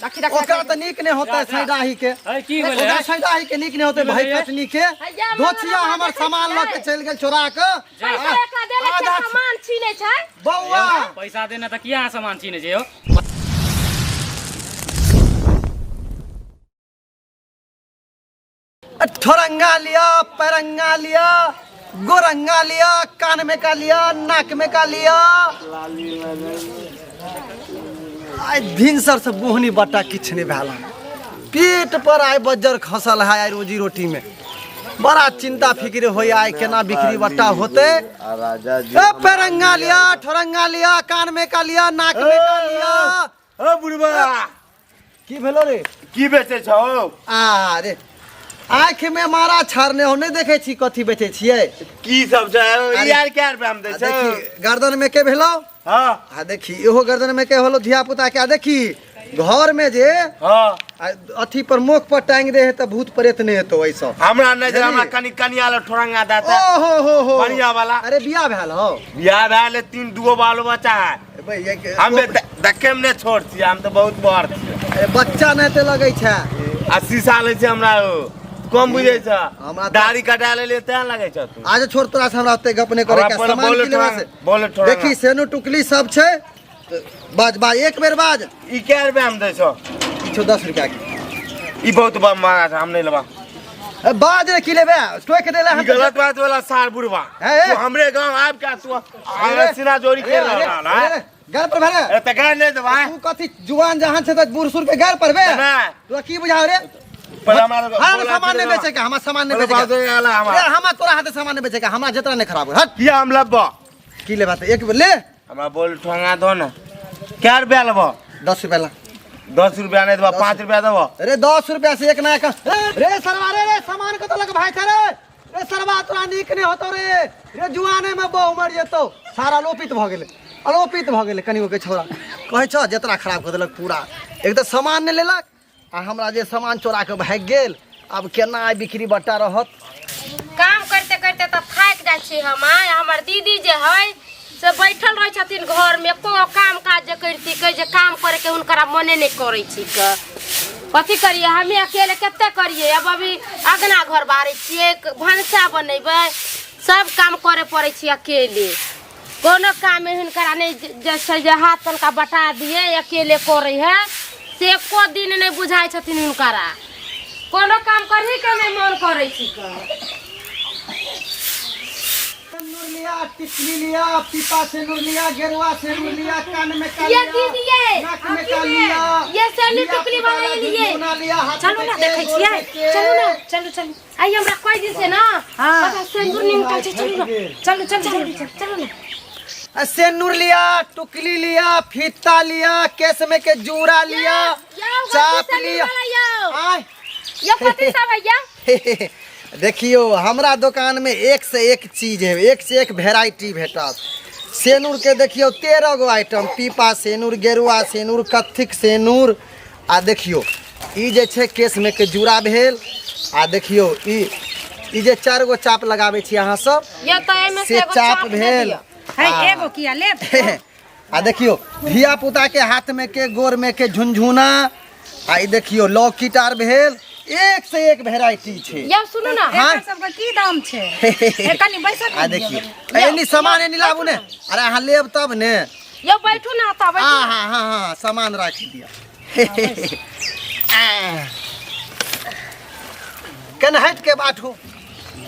रखी रखी ओकरा तऽ नीक नहि होतै सैदाही के। अरे की भेलै? ओकरा सैदाही के नीक नहि होतै भाई कटनी के। हैया, धोचिया मगर हमर देखै सामान लऽ के छियै। चलि गेल चोरा के। पैसा एकरा देले छै, आधा सामान छीनै छै। बौआ पैसा देने तऽ किया अहाँ सामान छीनै छै यौ? ठोरंगा लिया, पैरंगा लिया, गोरंगा लिया, कान में का लिया, नाक में का लिया। आइ भिनसर से बोहनी बट्टा किछु नहीं भेल हन। पेट पर आइ बज्जर खसल है। आइ रोजी रोटी में बड़ा चिंता फिक्र होय, आइ केना बिक्री बट्टा होते। ए पैरंगा लिया, ठोरंगा लिया, कान में का लिया, नाक में का लिया। ओ बुढ़बा, की भेलो रे? की बेचै छौ? अरे आँखि में मारा छाड़ने हो, नहीं देखे छी कथी बेचै छियै। की सब छै? अरे, यार क्या रुपया में दै आ छौ? देखी गर्दन में के भेलो। हाँ। आ देखी इहो गर्दन में के होलो धिया पुता के। आ देखी घर में जे हाँ आ अथी पर मोख पर टांग दे है त भूत प्रेत नहीं हेतो ऐसा। हमरा नहि छै, हमरा बुझलियै? कनि कनिया ल ठोरंगा दे त। ओ हो हो हो, बढ़िया वाला। अरे बियाह भेल हो? बियाह भेल है, तीन दूगो बाल बच्चा है। बे, ये- हम देखे में नहि छोट छियै, हम तऽ बहुत बड़ छियै। अरे बच्चा नहि ते लगै छै। आ शीशा लै छै हमरा, ओ कम बुझै छ? हमरा तऽ- दाढ़ी कटा लेलियै तें लगै छ तू। आज छोड़, तोरा से हमरा ओते गप नहि करे हमरा के। पहिले सामान बोले की लेबा ठोरंगा- से बोले ठोरंगा। देखी सेनु टुकली सब छै तऽ बाज बाज, एक बेर बाज। ई कै रुपया में दै छौ? ई छौ 10 रुपया के। ई बहुत महंगा छै, हम नहि लेबा। ए, बाज रे, की लेबे? टोकि देले ई हम। गलत बात वाला सार बुढ़वा। हे, हे। तू हमरे गांव आबि के तू अरे, सीना जोड़ी अरे, खेल अरे, रहल है। अरे, गाल पर भरे। ए, तऽ गाय नहि देबा। तू कथी जुआन जहान छै तऽ बूढ़ सूढ़ के गाल पर बे। नहि। तोरा की बुझाव रे? पहिले हमरा हाँ, सामान नहीं बेचे के, हमरा सामान नहीं बेचे के। हमरा रे, हमरा तोरा हाथे सामान नहीं बेचे के, हमरा जतरा नहीं खराब हो। हट। किया हम लेबो? की लेबा तऽ एक बेर ले। हमरा बोल ठोंगा दो ने। कै रुपया लेबो? 10 रुपया ला। 10 रुपया नहीं देबो, 5 रुपया देबो। अरे 10 रुपया से एक नया का रे सरवा रे, रे सामान कतौ लग भाई रे। रे सरवा, तोरा नीक नहीं होतो रे। रे जुआने में बहु मर जेतो। सारा लोपित भ गेलै, अलोपित भ गेलै। कनियो के छोरा कहै छ जतरा खराब कऽ देलक पूरा। एक तऽ सामान नहि लेलक आ हमरा जे सामान चोरा के भागि गेल। आब केना आइ बिक्री बट्टा रहत? काम करते करते तऽ थाकि जाइ छी हम। आइ हमर दीदी जे है से बैठल रहै छथिन घरमे, एको गो काम काज जे करिती कहै जे काम करैके हुनकरा मने नहि करै छिकै। कथी करियै हमे अकेले? कते करियै? आब अभी अगना घर बाहरै छियै, भनसा बनेबै, सब काम करे पड़ै छै अकेले। कोनो काम हुनकरा नहि जे छै जे हाथ तनका बटा दियै, अकेले करै है से एको दिन नहि बुझाइ छथिन हुनकरा। कोनो काम करही के नहि मन करै छिकै। सिन्दूर लिया, टिकली लिया, पीपा सिन्दूर लिया, गेरुआ सिन्दूर लिया, कान में का ये लिया, दीदी ये नाक में का लिया, ये सेनी लिया टुकली वाला पुताला ये लिए। झुनझुना लिया, हाथ चलू में ने के, देखै गोर छियै। में के। चलू ने, चलू चलू। आइ हमरा कहि दिन से ना हाँ। पता सिन्दूर निकल छै। चलू ने, चलू चलू जल्दी चलू। चलू ने। आ, सिन्दूर लिया, टुकली लिया, फीता लिया, केस में के जूड़ा लिया, यौ, चाप गलती से लिया। वाला यौ। आय। यौ, कथी सब है यौ? देखियो हमरा दुकान में एक से एक चीज है, एक से एक वेराइटी भेटत। सेनूर के देखियो 13 गो आइटम, पीपा सेनूर, गेरुआ सेनूर, कत्थिक सेनूर। आ देखियो ई जे छै केस में के जूड़ा भेल। आ देखियो ई जे 4 गो चाप लगाबै छी अहाँ सब, यौ, तऽ एहिमे से से एगो चाप चाप दे भेल। दियौ। है आ- एगो किया लेब? आ देखियो धिया पुता के हाथ में के, गोर में के झुनझुना। आ ई देखियो लॉकेट आर भेल, एक से एक वेराइटी छै। यौ, सुनू ने। हाँ। एकर सबके की दाम छै? हे, कनि बैसक। आ देखियो एनी सामान एनी लाबू ने। अरे अहाँ लेब तब ने। यौ, बैठू ने तऽ बैठू। हाँ हाँ हाँ हाँ, सामान राखि दिअ। कने हटि के बाठू।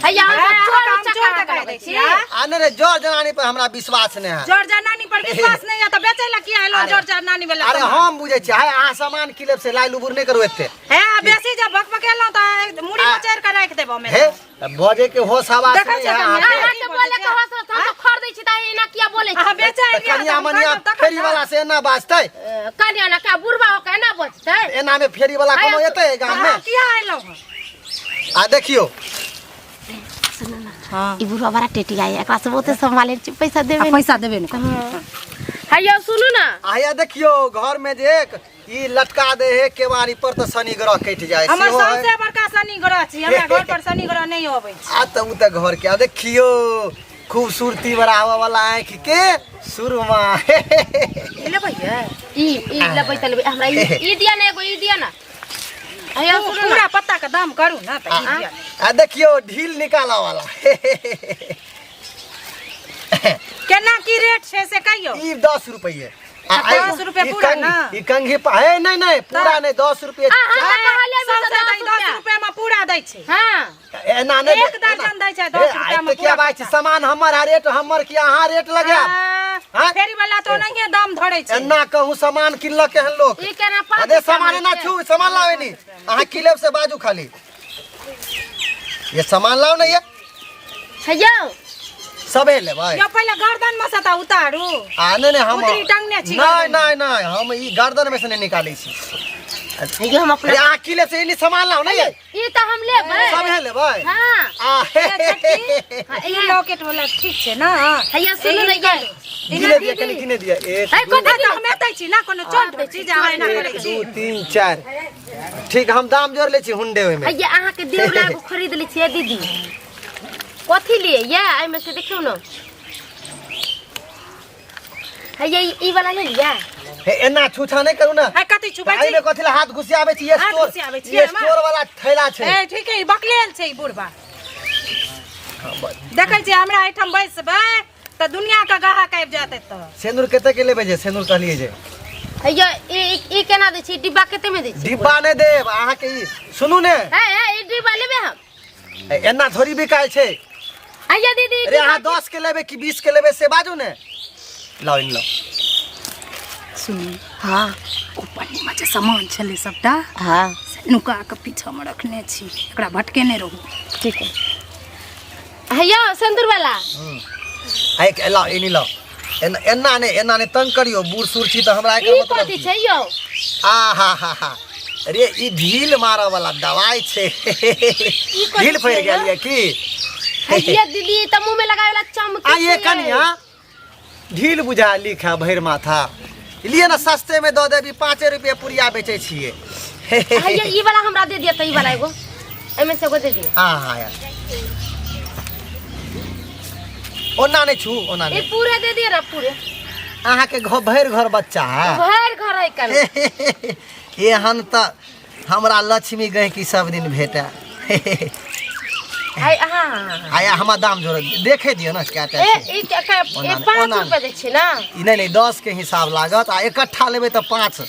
हैया, हम अहाँ चोर तऽ हम उच्चा चोर करा देखाइ के दै लगै छी, छी। आ? आ नहि रे, जर जनानी पर हमरा विश्वास नहि है। जोर जनानी पर विश्वास नहीं है तऽ बेचै लए किया एलहुँ जोर जनानी वाला अरे सामान? हम बुझै छियै। हाय, अहाँ सामान की लेब से लाइ लुबुर नहि करू एते। हे, आ बेसी जब भकभकेलहुँ तऽ मुड़ी मचैर के राखि देब हमे। हे, बजे के होश हवा देखै नहीं छियै है कनिया? अहाँके। अहाँके बोले के होश रहत, हम तऽ खरीदै छी तऽ एना किया बोलै अहाँ छी? बेचै तऽ एलियै कनिया तऽ हम मनिया खरीदब तखन फेरी ने। वाला से एना बाजतै? कनिया ना का बुढ़वा हो के एना बजतै? एना में फेरी वाला कोनो एतै गाम में? अहाँ किया एलहुँ हँ? आ देखियो। ई बुढ़वा बड़ा टेटिया है, एकरा से बहुते सम्हाले छी, पैसा देबे। आ पैसा देबे ने। हैया, सुनू ना। आया देखियो घर में जे एक ई लटका दे है केवाड़ी पर तऽ शनि ग्रह कटि जाय हमर सेहो है। सबसे बड़का शनि ग्रह छी, हमरा घर पर शनि ग्रह नहीं अबै छै। आ तऽ उ तऽ घर के। आ देखियो खूबसूरती बढ़ावे वाला आँख के सुरमा। ई लेबै ये? ई ई लेबै त लेबै हमरा ई ई दिया ने एगो ई दिया ना। अयो सुनू पूरा ना। पत्ता के दाम करू ना तऽ ई दिअ। आ देखियो ढील निकाला वाला। केना की रेट छै से कहियौ। ई 10 रुपये। आ 10 रुपये ई पूरा कंघी- ना? ई कंघी हे नहीं नहीं पूरा नहीं 10 रुपये। अहाँ तऽ कहलियै सौंसे तऽ तऽ 10 ई 10 रुपया। रुपये में पूरा दै छै। हाँ। एना नहीं एक दर्जन दै छै, 10 हे, रुपया आइ में तऽ पूरा क्या बात छै पैसा। सामान हमर आ रेट हमर कि अहाँ रेट लगायब? हाँ? फेरी वाला तो नहिये दाम धरै छै। एना कहूँ सामान किनलक एहन लोक। ई केना पाँच अरे रुपया सामान में एना छै? छू सामान लावे नी अहाँ की लेब से बाजू खाली। ये सामान लाओ ना ये। हैयौ। सबे लेबै। यो पहिले गर्दन में से तऽ उतारू। आ नहीं नहीं हम उतरी टंगने छी नहीं गर्दन में। नहीं नहीं हम ई गर्दन में से नहीं निकालै छी। हैयौ हम अपना अरे अहाँ की लेब से ई सामान लाओ ना ये। ई तऽ हम लेबै। सबे लेबै। हाँ। आ हे हे हे। हाँ, ई लॉकेट वाला ठीक छै ना? हैया सुनू ने ये। गिने दिया कनी गिने दिया एक है दू, कथी तऽ हम एतै छी ना कोनो चोट चीज अहाँ एना करै छी। 2 3 4 ठीक हम दाम जोड़ लै छी हुंडे ओहिमे। हैया अहाँ के देवला एगो खरीद लै छियै दीदी। कथी लिए ये एहिमे से देखियौ ने। हैया ई वाला ले लिया। हे एना छूछा नहीं करू ना। है कथी छुबै छी? एहिमे कथी ला हाथ घुसियाबै छी? ये हाथ स्टोर घुसियाबै छी ये एहिमे? स्टोर वाला थैला छै। ए ठीक है ई बकलेल छै ई बुढ़बा। देखै छी हमरा एहिठाम बैसबै तऽ दुनिया के ग्राहक आबि जायत एतऽ। सेंदूर कते के लेबै जे सेंदूर कहलियै जे? हैया ई केना दै छी? डिब्बा कते में दै छी? डिब्बा नहि देब अहाँ के ई सुनू ने। हे हे ई डिब्बा लेबै हम। एना थोड़ी बिकाय छै। हैया दीदी, अरे अहाँ 10 के लेबै कि 20 के लेबै से बाजू ने। लाउ इन लाउ। सुनू। हाँ। ओ पन्नी में जे सामान छलै सबटा। हाँ। से नुका के पीछा में रखने छी, एकरा भटकेने रहू। ठीक है। हैया सिंदूर वाला। एक लाउ इनी लाउ। एना नहि एना नहि तंग करियो बूढ़ सूढ़ छी तऽ हमरा एकर ई मतलब कथी की? छै यौ? आ हा हा हा अरे ई ढील मारऽ वाला दवाई छै। ई कथी ढील पड़ि छै गेल यौ? यऽ की? हैया दीदी ई तऽ मुँह में लगावे वाला चमकी आ ये छै। कनिया ढील बुझा लिखा भरि माथा लिए ना सस्ते में दऽ देबी 5 रुपये पुरिया बेचै छियै। हैया ई वाला हमरा दे दिअ तऽ ई वाला एगो एहिमे से एगो दे दिअ। हाँ हाँ यार ओना नहीं छू ओना ई नहीं। पूरे दे दिअ ना पूरे। अहाँ के घर भरि घर बच्चा है। भरि घर है कन। एहन तऽ हमरा लक्ष्मी गहिकी सब दिन भेटै। है हाँ हाँ आया हमरा दाम जोड़ देखे दियौ ना क्या ए छै। ई के के ओना ई नहि, 5 ओना रुपया दै छी ना? ई नहीं नहीं 10 के हिसाब लागत आ इकट्ठा लेबै तऽ 5।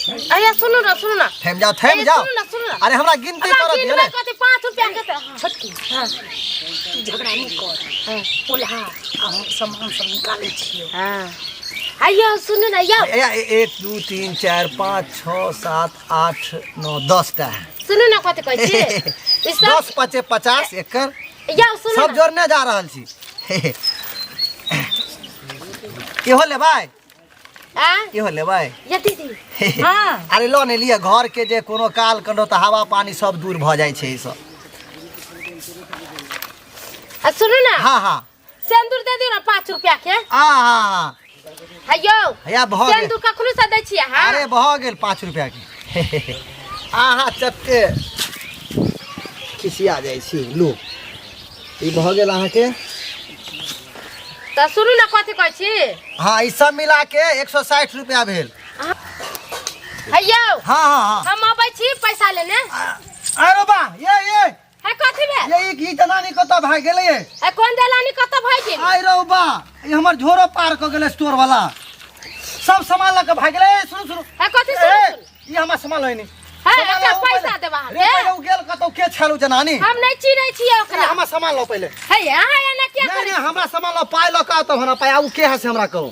अरे सुनू ना सुनू ना। थमि जाओ थमि ए, जाओ। सुनू ना सुनू ना। अरे हमरा गिनती हमरा करऽ दियौ गिनबै ने। कथी 5 रुपया के तऽ छोटकी। हाँ। तू झगड़ा नहीं कर। ओल्हा आ हम सामान सब निकालै छियौ। हाँ। आइयो सुनू ना यौ। ए, ए, 1 2 3 4 5 6 7 8 9 10 टा है। सुनू ना कथी कहै छी? ई सब 10 5 50 एकर। यौ सुनू सब ना। जोड़ने जा रहल छी। इहो लेबै? आ? इहो लेबै? या दीदी। हाँ। अरे लऽ नहि लिअ घर के जे कोनो काल कनो तऽ हवा पानी सब दूर भऽ जाइ छै ई सब। आ सुनू ना। हाँ हाँ। सिंदूर दे दियौ ना 5 रुपया के। आ हाँ हाँ। हैयौ। हैया भऽ गेल। सिंदूर कखनो से दै छियै अहाँ? अरे भऽ गेल 5 रुपया के। अहाँ चट्टे खिसिया जाइ छी। लू ई भऽ गेल अहाँके। तऽ सुनू ना कथी कहै छी? हाँ ई सब मिला के 160 रुपया भेल। हैयौ। हाँ हाँ हाँ। हम अबै छी पैसा लेने। अरे बा ये ये। है कथी भेल? ये ई जनानी कतऽ भागि गेलै ये? है कोन जनानी कतऽ भागि गेलै? आइ रौ बा ई हमर झोरो पार कऽ गेलै स्टोर वाला। सब सामान लऽ कऽ भागि गेलै। ए, सुनू सुनू। है कथी ए, सुनू सुनू? ई हमर सामान लऽ एनी। है, सामान एकटा लाउ पैसा पहिले। देब अहाँके। रे पहिले उ गेल कतौ के छल उ जनानी? हम नहि चिन्है छियै ओकरा। ई हमर सामान लऽ पहिले। है, अहाँ एना किया नहीं, करै नहीं, हमरा सामान लऽ पाइ लऽ कऽ आउ तब हमरा पाइ। आ उ के है से हमरा कहू।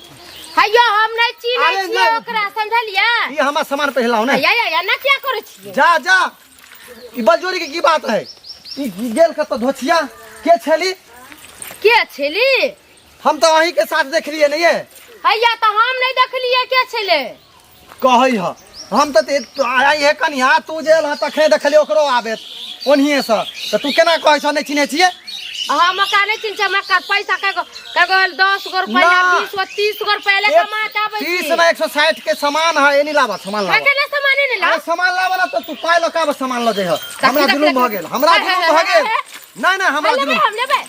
हैयौ हम नहि चिन्है अरे छियै नहि। ओकरा, समझलियै? ई हमर सामान पहिले लाउ ने। हैया, हैया, एना किया करै छियै? जा जा ई बलजोरी के की बात है? ई गेल कतौ धोछिया के छली? के छली? हम तऽ अहीं के साथ देखलियै नहीं ये। हैया तऽ हम नहि देखलियै के छलै। कहै ह हम तऽ आइ हे कनिया तू जे एल हँ तखने देखलियै ओकरो आबैत ओनहिए से तऽ तू केना कहै छह नहि चिन्है छियै? हम ओकरा नहि चिन्है छियै, हमरा पैसा कएगो कएगो 10 गो रुपैआ, ना। 20 गो, 30 गो रुपैआ ले कमा के आबै छी। 30 ना 160 के सामान है, एनी लाबऽ सामान लाबऽ। केना सामान एनी लाबऽ? अरे सामान लाबऽ ना तऽ तू पाइ लऽ कऽ आबऽ सामान लऽ जइहऽ। रखी, हमरा रखी, जुलुम भऽ रखी। गेल, हमरा हे, हे, जुलुम भऽ हे, गेल। हे। नहि नहि हमरा हम लेबै, जुलुम। हम लेबै।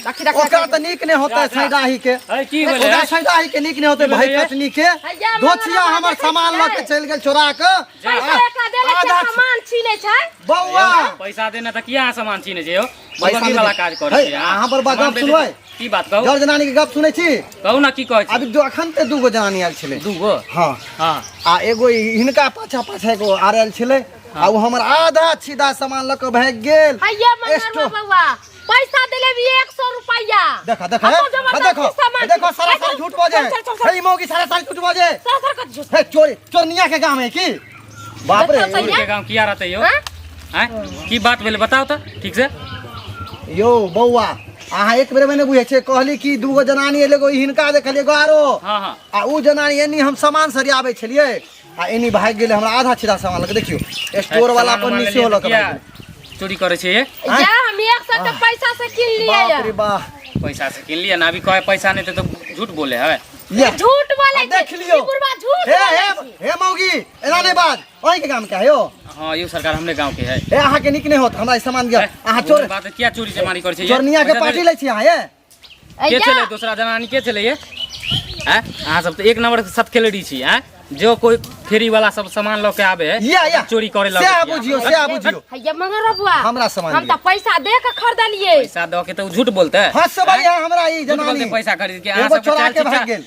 रखी रखी ओकरा तऽ नीक नहि होतै सैदाही के। अरे की भेलै? ओकरा सैदाही के नीक नहि होतै की भाई भेलै? कटनी के। हैया, धोछिया मगर हमर देखै सामान लऽ के छियै। चलि गेल चोरा के। पैसा एकरा देले छै आधा सामान छीनै छै। बौआ पैसा देने तऽ किया अहाँ सामान छीने छै यौ? पैसा पैसा वाला नहि काज करै हे, छी अहाँ पर बात सामान गप सुनबै? की बात कहू? जर जनानी के गप सुनै छी? कहू ना की कहै छी? अभी जो अखन ते दूगो जनानी आयल छलै। दूगो? हाँ। हाँ। आ एगो हिनका पाछा पाछा एगो आर आयल छलै आ ओ हमर आधा छीदा सामान लऽ के भागि गेल। हैया मंगरवा स्टो- बौआ पैसा देले भी 100 रुपया। देखा देखा आ हे, तो जबरदस्ती देखो सामान देखो छी। सारा हे, सारी चल, झूठ बजे चल, चल, चल, चल। हे मौगी सारा सारी झूठ बजे। सर सर कत झूठ। हे चोरी चोरनिया के गाम है की? बाप रे। देखो सैया। के गाँव किया रहते यौ? हाँ? आँय? की बात भेलै बताउ तऽ ठीक से। यौ बौआ अहाँ एक बेर में नहि बुझै छियै, कहली कि दूगो जनानी एलै, एगो हिनका देखलियै एगो आरो। हाँ हाँ। आ उ जनानी एनी हम सामान सरियाबै छलियै आ एनी भागि गेलै हमरा आधा छिदा सामान लऽ के। देखियौ स्टोर वाला पर सामान नीचे लऽ के किया भागि गेलै। चोरी करै छियै ये? आँय? जा हम 100 के पैसा से किन लिए। बाप रे बा। पैसा से किन लिए ना, अभी कहे पैसा नहीं तो झूठ बोले है। ये झूठ बोले आ देख लियौ। ई बुढ़वा झूठ हे बोले हे छै। हे मौगी एना नहि बाज, अहीं के गाम के है यौ? हाँ यो सरकार हमरे गांव के है। हे अहाँ के नीक नहि होत हमरा ई सामान दिअ। अहाँ चोर बात किया चोरी चमारी करै छियै? चोरनिया के पैसा पार्टी दे- लै छी अहाँ ये? के अइया, छलै दूसरा जनानी के छलै ये? आँय? अहाँ सब तऽ एक नंबर के सतखेलड़ी छी आँय? जो कोई फेरी वाला सब सामान लऽ के आबे है या या चोरी करे लगे सएह बुझियौ सएह बुझियौ। हैया मंगरवा बुआ हमरा सामान हम दिअ। तऽ पैसा दे के खरीदलियै। पैसा दऽ के तऽ उ झूठ बोलते। हँसबै है हमरा ई झूठ बोलते जनानी। पैसा खरीद के अहाँ एगो सब चोरा के भागि गेल।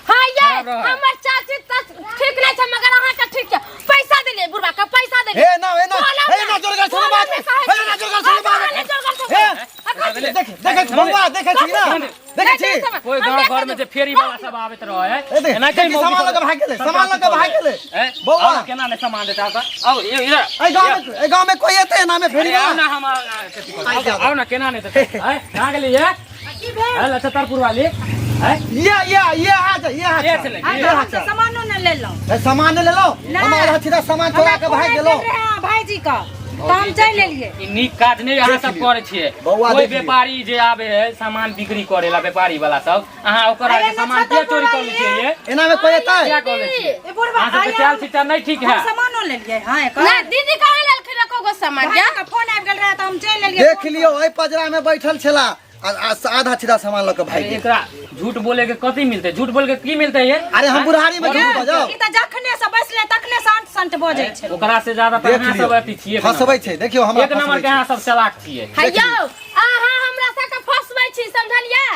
हाँ ये खराब रहै। हमर चाची तऽ ठीक नहि छै मगर अहाँ के ठीक छै। पैसा देलियै बुढ़वा के पैसा देलियै। हे ना हे ना बोलब हे ना जोरगर से बोलब बात ने कहै हे ना जोरगर से छी। बात। हाँ, जोरगर से हे बात। देख देखै छी बौआ देखै छी ना देखै छी। कोई गांव घर में जे फेरी वाला सब आबैत रहे है ए देख, एना देखी सामान लऽ के भागि गेलै, सामान लऽ के भागि गेलै। बौआ। बौआ केना नहि सामान देता आउ इधर एहि गाँव में एहि गाँव में कोई एतै एना में फेरी अरे आउ वाला? ना हम आउ ना केना नहि देतै आँय, कहाँ गेलियै ये? की भेल? आँय, लछतरपुर वाली आँय? ये ये ये आ जा ये आ के जा। छलै? आइ तऽ हम तऽ सामानो नहि लेलहुँ। ए, सामान नहि लेलहुँ? नहि। हम आधा छिदा सामान चोरा के भागि गेलहुँ। हमरा फोन आबि गेल रहै भाईजी के तऽ हम चलि एलियै। ई नीक काज नहि अहाँ सब करै छियै। बौआ, कोई देख लियौ। व्यापारी जे आबे है सामान बिक्री करे ला व्यापारी वाला सब अहाँ ओकर अरे आके सामान नक्षत्र किया चोरी कर लै वाली छियै ये? एना में कोई एतै? किया कर लै छियै? ए बुढ़वा अहाँ सबके आइ चाल छिट्टा नहि ठीक है। हम सामानो लेलियै। हाँ एकर ना दीदी कहाँ लेलखिन एको गो सामान जा? भाईजी के फोन आबि गेल रहै तऽ हम चलि एलियै। देख लियौ एहि पजरा में बैठल छला आ आधा छिदा सामान लऽ के भागि गेल। एकरा झूठ बोले के कथी मिलते? झूठ बोल के की मिलते ये? अरे हम बुढ़ारी में झूठ बजाओ। ई तऽ जखने से बैसले तखने से अंट संट बजै छै। ओकरा से ज्यादा तऽ देख अहाँ लियौ सब अथी छियै। फसबै छै देखियौ हमरा एक नंबर फसबै के छै। अहाँ सब चलाक छियै। हैयौ अहाँ हमरा सबके फसबै छी समझलियै?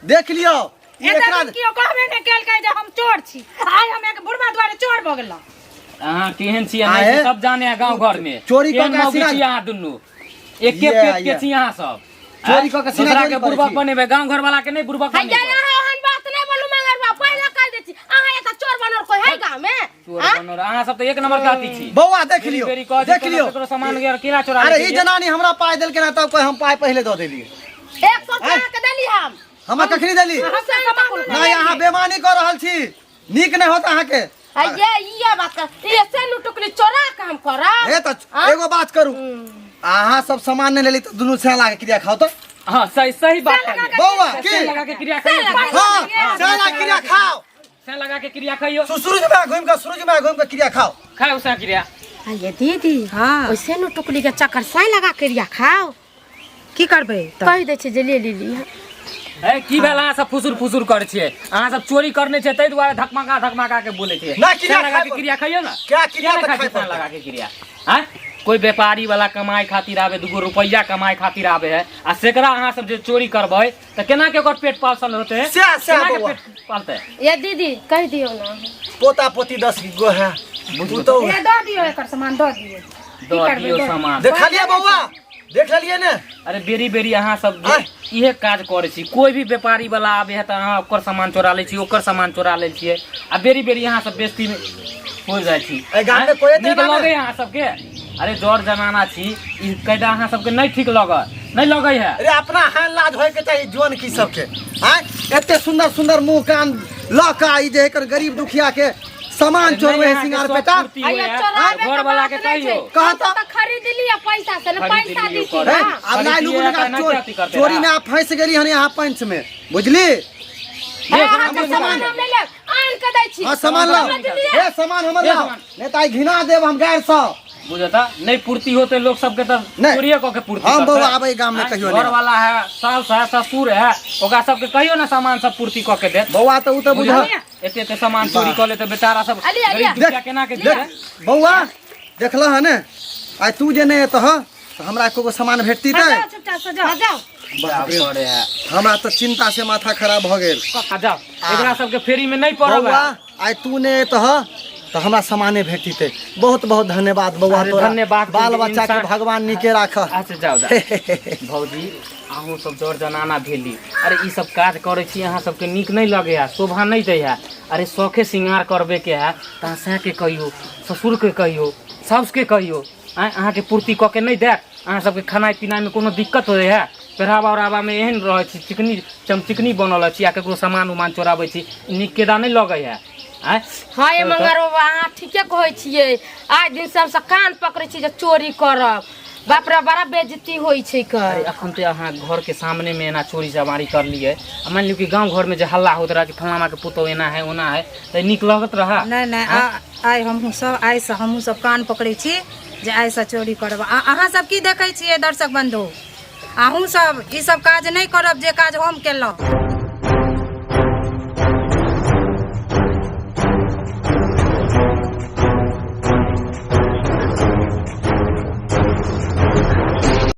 देख लियौ ई एते एकरा दिन केओ कहबे नहि केलकै जे हम चोर छी, आइ हम एक बुढ़वा दुआरे चोर भऽ गेलहुँ। अहाँ केहन छी आए? अहाँ सब जाने है गांव घर में। चोरी कऽ केहन के मौगी सीना- छी अहाँ दुनू एके ये, पेट के ये। छी अहाँ सब। चोरी कऽ के सीना दूसरा चोरी के करै बुड़बक छी। बनेबै गांव घर वाला के नहीं बुड़बक हैया बनेबै। अहाँ ओहन बात नहि बोलू मंगरवा पहिले कहि दै छी अहाँ एतऽ चोर बनल कोइ है गाँव में? चोर आँ? बनल अहाँ सब तऽ एक नंबर के अथी छी। बौआ देख बेरी लियौ बेरी कहै छी देख कोनो लियौ। केकरो सामान गेल केना चोरा अरे लै ई छियै? जनानी हमरा पाइ देलकै ना तब कोई हम पाइ पहिले दऽ देलियै। 100 रुपया अहाँके देली हम। हमरा कखनी देली? हम तऽ सामानो नहि नहि अहाँ बेमानी कऽ रहल छी, नीक नहि होत अहाँके। ये ये बात कर ये से टुकड़ी चोरा के हम करब। हे तऽ एगो बात करू, अहाँ सब सामान नहि लेली तऽ दुनू सैं लागे क्रिया खाओ तऽ। हाँ सही सही बात कहलियै। बौआ की सैं लगा के क्रिया खाइयो। हाँ सैं लगा क्रिया खाओ। सैं लगा के क्रिया खाइयो। सूरज में घूम के सूरज में घूम के क्रिया खाओ। खाओ सैं क्रिया। ये दीदी हाँ। ओइसे नु टुकड़ी के चक्कर साई लगा के क्रिया खाओ। की करबै तऽ? कहि दै छै जे ले लेली। ए की भेल अहाँ सब फुसुर फुसुर करै छियै? अहाँ सब चोरी करने छियै ताहि दुआरे धकमका धकमका के बोलै छियै। ना, क्रिया सैं लगा के खाइ क्रिया खाइयो ना। क्या क्रिया किया तऽ खाइ खाइ छियै सैं पड़तै? लगा के क्रिया? आँय? कोई व्यापारी वाला कमाए खातिर आबे दूगो रुपैया कमाए खातिर आबे है आ सेकरा अहाँ सब जे चोरी करबै तऽ केना के ओकर पेट पालसल होतै? सएह, सएह केना के बौआ। पेट पालतै? ये दीदी कहि दियौ ना। पोता पोती 10 गो है पुतहु ए दऽ दियौ एकर सामान दऽ दियौ। दऽ दियौ सामान। देखलियै बौआ देख लेलियै ने? अरे बेरी बेरी अहाँ सब आँय? इहे काज करै छी। कोई भी व्यापारी वाला आबे है तऽ अहाँ ओकर सामान चोरा लै छी ओकर सामान चोरा लै छियै आ बेरी बेरी अहाँ सब बेइज्जती में हो जाइ छी। एहि गाममे आँय? कोई एतै नीक ना ने? लगै अहाँ सबके? अरे जर जनाना छी ई कैदा अहाँ सबके नहि ठीक लगत नहि लगै है। अरे अपना हान लाज होय के चाही जुअन की सबके। आँय एते सुंदर सुंदर मुंह कान लऽ के ई जे एकर गरीब दुखिया के सामान चोरबै है सिंगार पेटा। अइयो चोराबे घर के वाला के बात नहि छै। कहियो। कहा हम तऽ? तऽ खरीद लिअ पैसा से ने खरीद पैसा लियौ दी छी कर। हे, ना। आब नाइ लुगु खरीद लगा लिअ, चोर तऽ नहि करतै चोरी ना। में आप फंस गेली हन यहाँ पंच में बुझली। हे, अहाँके हमर सामान हम नहि लेब आनि के दै छी। हाँ सामान लाओ। समझलियै? हे सामान हमर हे, लाओ सामान। नहीं तो आई घिना देब हम गैर सँ। बुझता नहीं पूर्ति होते लोग सबके तऽ नहि। चोरिये कऽ के पूर्ति हम करतै। बौआ आबै गाममे आँय, कहियो नहि। घरवाला है साउस है ससुर है ओकरा सबके कहियो ना सामान सब पूर्ति कऽ के देत बौआ तऽ ओ तऽ बुझ बुझलियै? एते एते सामान चोरी कऽ लेते बेचारा सब अलिया, अलिया। गरीब दुखिया केना के जीतै? बौआ देखलह हन ने आइ तू जे नहि एतह तऽ हमरा एको गो सामान भेटती तऽ जाओ चुपचाप से जाओ जाओ बाप रे, करे है। हमरा तऽ चिंता से माथा खराब भऽ गेल आ जाओ एकरा सबके फेरी में नहीं पड़ब बौआ आइ तू नहि एतह तऽ हमरा सामाने भेटितै बहुत बहुत धन्यवाद बौआ अरे तोरा धन्यवाद बाल बच्चा के इंसान- भगवान नीके राखह अच्छा जाओ जाओ भौजी अहूँ सब जर जनाना भेली अरे ई सब काज करै छी अहाँ सबके नीक नहि लगै है शोभा नहि दै है अरे शौखे श्रृंगार करबे के है तऽ अहाँ सएहके कहियौ ससुरके कहियौ साउसके कहियौ आँय अहाँके पूर्ति कऽ के नहि देत अहाँ सबके खेनाइ पिनाइमे कोनो दिक्कत होइ है पहिरावा उहरावामे एहन रहै छी चिकनी चमचिकनी बनल छी आ ककरो सामान उमान चोराबै छी नीक केदा नहि लगै है आँय हाँ ये मंगर बाबा अहाँ ठीके कहै छियै आइ दिन से हमसब कान पकड़ै छी जे चोरी करब बाप रे बड़ा बेइज्जती होइ छै अरे कर अखन तऽ अहाँ घरके सामनेमे एना चोरी चमारी करलियै आ मानि लियौ कि गाँव घरमे जे हल्ला होइत रहै कि फलानाके पुतहु एना है ओना है तऽ नीक लगत रहै नहि नहि आइ हमहूँ सब आइसँ हमहूँ सब कान पकड़ै छी जे आइसँ चोरी करब आ अहाँ सब की देखै छियै दर्शक बन्धु अहूँ सब ई सब काज नहि करब जे काज हम केलहुँ।